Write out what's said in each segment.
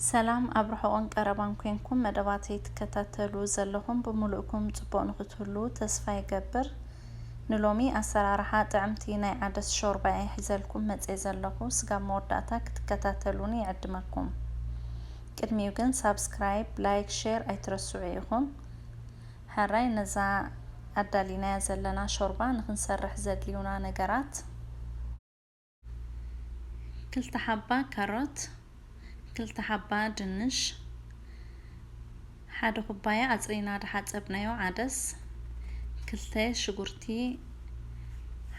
ሰላም፣ ኣብ ርሑቕን ቀረባን ኮንኩም መደባተይ ትከታተሉ ዘለኹም ብምሉእኩም ጽቡቕ ንኽትህሉ ተስፋ ይገብር። ንሎሚ ኣሰራርሓ ጥዕምቲ ናይ ዓደስ ሾርባ እየ ሒዘልኩም መጽየ ዘለኹ። ስጋብ መወዳእታ ክትከታተሉኒ ይዕድመኩም። ቅድሚኡ ግን ሳብስክራይብ፣ ላይክ፣ ሼር ኣይትረስዑ ኢኹም። ሕራይ ነዛ ኣዳሊናያ ዘለና ሾርባ ንኽንሰርሕ ዘድልዩና ነገራት። ክልተ ሓባ ካሮት፣ ክልተ ሓባ ድንሽ፣ ሓደ ኩባያ ኣጽሪና ዝሓጸብናዮ ዓደስ፣ ክልተ ሽጉርቲ፣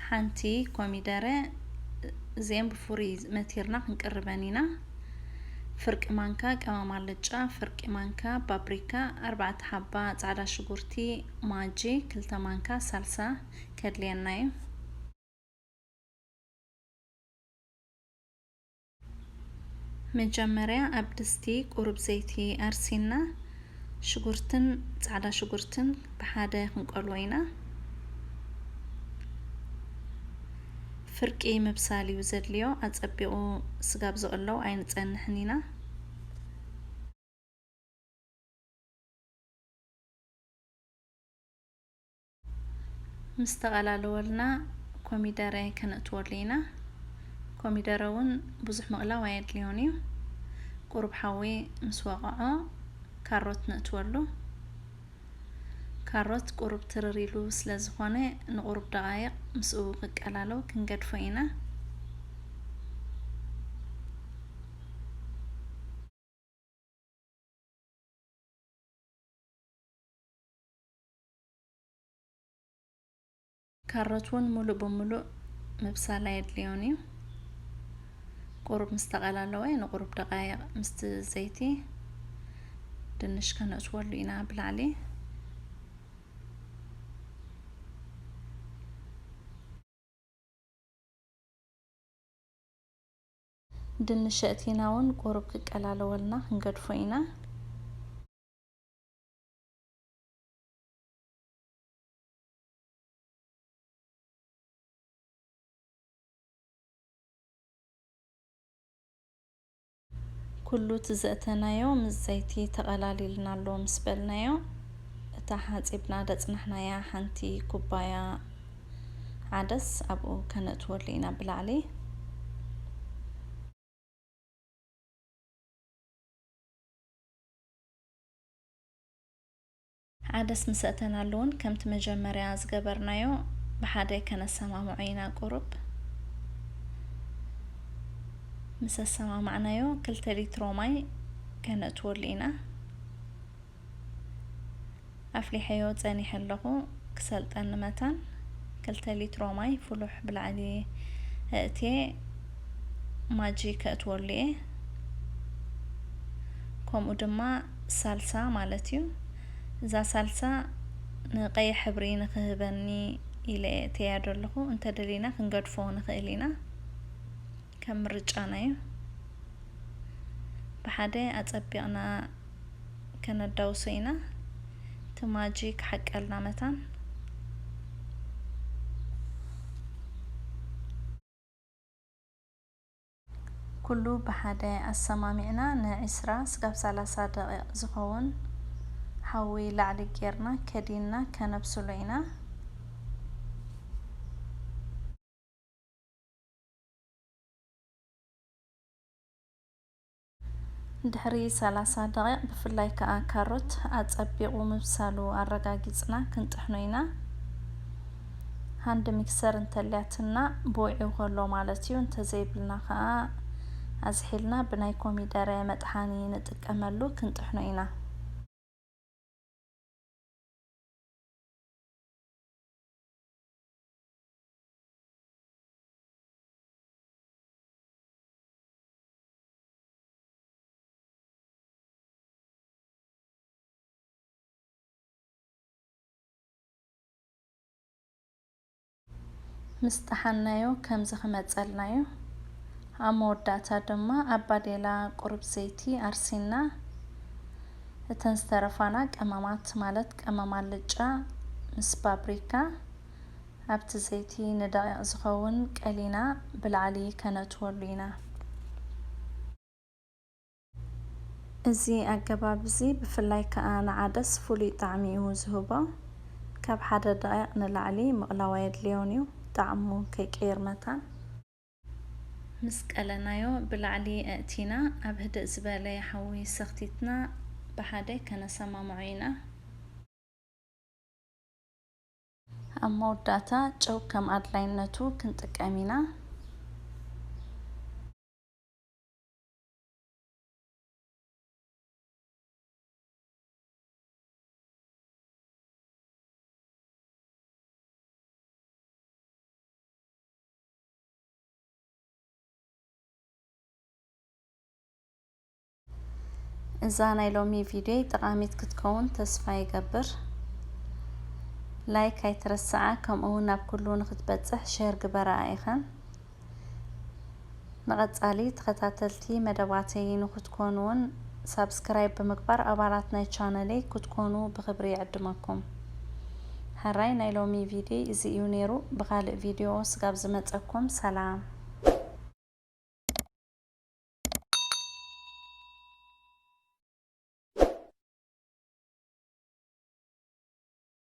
ሓንቲ ኮሚደረ፣ እዚኤን ብፍሩይ መቲርና ክንቅርበን ኢና። ፍርቂ ማንካ ቀመም ኣልጫ፣ ፍርቂ ማንካ ፓፕሪካ፣ ኣርባዕተ ሓባ ጻዕዳ ሽጉርቲ፣ ማጂ፣ ክልተ ማንካ ሳልሳ ከድልየና እዩ። መጀመርያ ኣብ ድስቲ ቁሩብ ዘይቲ ኣርሲና ሽጉርትን ጻዕዳ ሽጉርትን ብሓደ ክንቀልዎ ኢና። ፍርቂ ምብሳል እዩ ዘድልዮ፣ ኣጸቢቑ ስጋብ ዝቕለው ኣይንጸንሕን ኢና። ምስ ተቐላለወልና ኮሚደረ ከነእትወሉ ኢና። ኮሚደረ እውን ብዙሕ ምቕላው ኣየድልዮን እዩ። ቁሩብ ሓዊ ምስ ወቐዖ ካሮት ነእትወሉ። ካሮት ቁሩብ ትርር ኢሉ ስለ ዝኾነ ንቁሩብ ደቓይቕ ምስኡ ክቀላለው ክንገድፎ ኢና። ካሮት እውን ሙሉእ ብሙሉእ ምብሳል ኣየድልዮን እዩ። ቁሩብ ምስ ተቐላለወ ንቁሩብ ደቓይቕ ምስቲ ዘይቲ ድንሽ ከነእትወሉ ኢና ብላዕሊ። ድንሽ ኣእቲና እውን ቁሩብ ክቀላለወልና ክንገድፎ ኢና። ኩሉ እቲ ዘእተናዮ ምስ ዘይቲ ተቐላሊልና ኣሎ ምስ በልናዮ፣ እታ ሓጺብና ደጽናሕናያ ሓንቲ ኩባያ ዓደስ ኣብኡ ከነእትወሉ ኢና ብላዕሊ። ዓደስ ምስ ኣእተናሉ እውን ከምቲ መጀመርያ ዝገበርናዮ ብሓደ ከነሰማምዖ ኢና። ቁሩብ ምስ ኣሰማማዕናዮ ክልተ ሊትሮ ማይ ከነእትወሉ ኢና። ኣፍሊሐዮ ጸኒሐ ኣለኹ ክሰልጠኒ መታን። ክልተ ሊትሮ ማይ ፍሉሕ ብላዕሊ ኣእትየ ማጂ ከእትወሉ እየ። ከምኡ ድማ ሳልሳ ማለት እዩ። እዛ ሳልሳ ንቀይሕ ሕብሪ ንክህበኒ ኢለ እየ እትያ ዘለኹ። እንተደሊና ክንገድፎ ንኽእል ኢና። ከም ምርጫና እዩ። ብሓደ ኣጸቢቕና ከነዳውሶ ኢና። እቲ ማጂ ክሓቀልና መታን። ኩሉ ብሓደ ኣሰማሚዕና ንዒስራ ስጋብ ሰላሳ ደቂቕ ዝኸውን ሓዊ ላዕሊ ጌርና ከዲንና ከነብስሎ ኢና። ድሕሪ ሰላሳ ደቂቕ ብፍላይ ከኣ ካሮት ኣጸቢቑ ምብሳሉ ኣረጋጊጽና ክንጥሕኖ ኢና። ሃንድ ሚክሰር እንተልያትና ብውዒው ከሎ ማለት እዩ። እንተዘይብልና ከኣ ኣዝሒልና ብናይ ኮሚደረ መጥሓኒ ንጥቀመሉ ክንጥሕኖ ኢና። ምስ ጠሓናዮ ከምዚ ክመጸልና እዩ። ኣብ መወዳእታ ድማ ኣብ ባዴላ ቁሩብ ዘይቲ ኣርሲና እተን ዝተረፋና ቀመማት ማለት ቀመም ኣልጫ ምስ ፓፕሪካ ኣብቲ ዘይቲ ንደቂቕ ዝኸውን ቀሊና ብላዕሊ ከነእትወሉ ኢና። እዚ ኣገባብ እዚ ብፍላይ ከኣ ንዓደስ ፍሉይ ጣዕሚ እዩ ዝህቦ። ካብ ሓደ ደቂቕ ንላዕሊ ምቕላው ኣየድልዮን እዩ፣ ጣዕሙ ከይቅይር መታን። ምስ ቀለናዮ ብላዕሊ ኣእቲና ኣብ ህድእ ዝበለ ሓዊ ሰኽቲትና ብሓደ ከነሰማምዖ ኢና። ኣብ መወዳእታ ጨው ከም ኣድላይነቱ ክንጥቀም ኢና። እዛ ናይ ሎሚ ቪድዮ ጠቓሚት ክትከውን ተስፋ ይገብር። ላይክ ኣይትረስዓ፣ ከምኡ እውን ናብ ኩሉ ንክትበጽሕ ሼር ግበራ ኢኸን። ንቐጻሊ ተኸታተልቲ መደባተይ ንክትኮኑን ሳብስክራይብ ብምግባር ኣባላት ናይ ቻነለይ ክትኮኑ ብክብሪ ይዕድመኩም። ሕራይ ናይ ሎሚ ቪድዮ እዚ እዩ ነይሩ። ብኻልእ ቪድዮ ስጋብ ዝመጸኩም ሰላም።